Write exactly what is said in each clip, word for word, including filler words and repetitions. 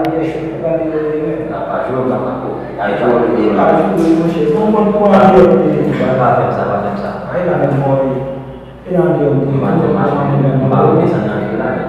Ariel Chef, gade yo, yo. Nan pa jwe, nan pa ko. Ay, jwe, yo. E pa jwe, monchè. Bon, bon, bon, Ariel, yo. Pa, pa fè m sa, pa fè m sa. Ay, la, men, bon, e andeyò m te tou, machin nan, m pa vle desann nan vil la, men.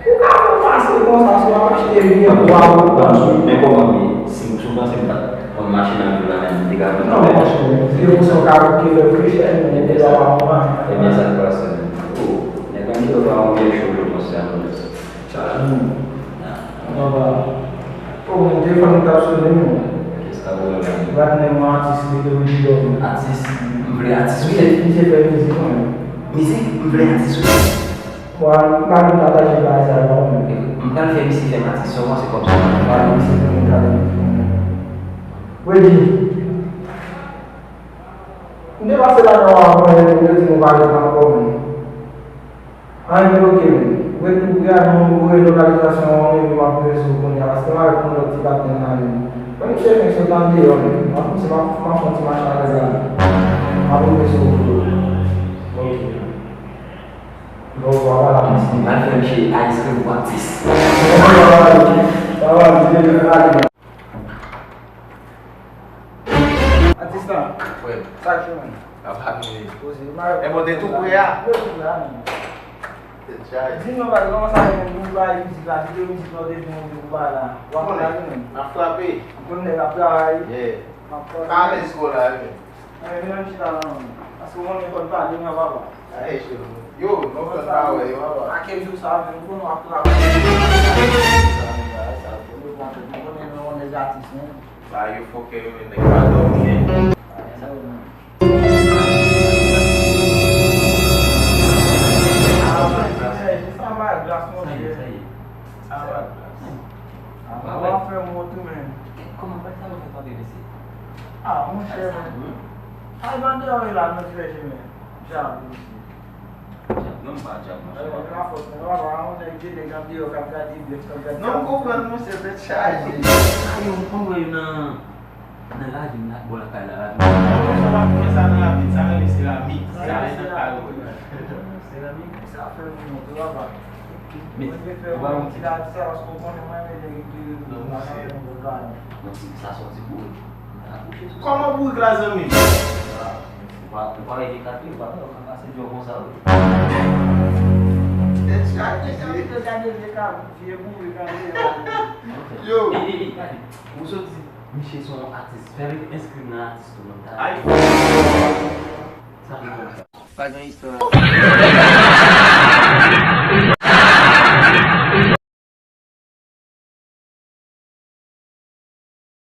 Ou ka fè pase konsa, si w ap achte byen pou w ap pran. Men kòman, men si, si w panse m pa t konn mache nan vil la, men m te ka vin. Non, monchè, se pou sa w ka bouke lè Christian, men te pa w ap pran. Ebyen, sa k pase? Oh, nèg la, m te pa w byen cho, yo panse a mwen. Chaje moun. Anba. O, mwen te fann tap sone mwen. Kisa ou wè la? Gad nèg mwen atis li te vin dòmi. Atis? M vle atis wi. Misye, misye fè mizik mwen. Mizik? M vle atis wi. Bon, m pa vin pataje bagay sa yo non. M pral fè misye fè m atis sèlman, se kòb sa. Bon, misye fè mwen gade. Redi. M te pase lakay w avan, yo di nou pa jwenn ankò menm. Anyen bloke menm. Ret tou pre a, nou voye lokalizasyon an, epi m ap rive sou ou kounye a, paske m avèk yon lòt ti patnè m la menm. Mwen, misye fenk sot andeyò menm. M ap, m ap, m ap fè yon ti mache avè l la. M ap rive sou ou tou. Ok. Bon, bon, voilà, mèsi. M al fè misye ice cream pou atis. Sa va, sa va, misye fè pale. Atis lan. Frè m. Sa k fè menm? Apa nou ye. Poze, mare. E bon, te tou pre a? Yo tou pre a menm. Tèt chaje. Di m non, bagay, kòman sa ye menm, nou bay mizik la, videyo mizik la, ou te di mwen ou te pou bay la. W ap frape menm. M ap frape. M konn nèg ap travay. Yeah. M ap frape. Pa alèz twò la, wi. Anyen, vin ann chita la non. Paske w konnen fò n pale, non, papa. Ay, cheri. Yo, nou fè travay, papa. A kèk jou sa vin, ou konnen w ap travay. Sa, sa, sa, yo pran tèt, nou konnen nou yon nèg atis, non. Sa yo fòkè yo, nèg pa dòmi, hein. Sa yo, non. Sa va glas, monchè. Sa va glas. Sa va fè mò tou, men. Kòman bagay sa yo fè tande, mesye? Ah, monchè, men. Al ban deyò la, nou fè chemen. Djab, mesye. Djab, non, m pa djab, monchè. Alò, la fòs, men, w ap wè yon nèg de nèg andeyò k ap gade blèf, k ap gade. Non, m konprann, monchè, tèt chaje. Sa yo, m konn wè yo nan, nan lavi m la, bò lakay la, lavi m. Monchè, pa fè sa nan lavi, sa rele seramik. Sa rele nan kay ou. Seramik, sa fè moun monte, papa. Men, ou pa wè yon ti la di sa, paske w konnen mwen renmen nèg ki... Non, monchè. Yon ti, sa sòti bourik. Kòman bourik la, zanmi m? Ou pa, ou pa rete katre, ou pa wè, ou ka pase djò konsa, wi. Tèt chaje. Yo. Ey, ey, ey, gade. Ou sot di, misye se yon atis. Fè l enskri m nan atis tou, non, ta. Ay. Sa vle konsa. Pa gen istwa.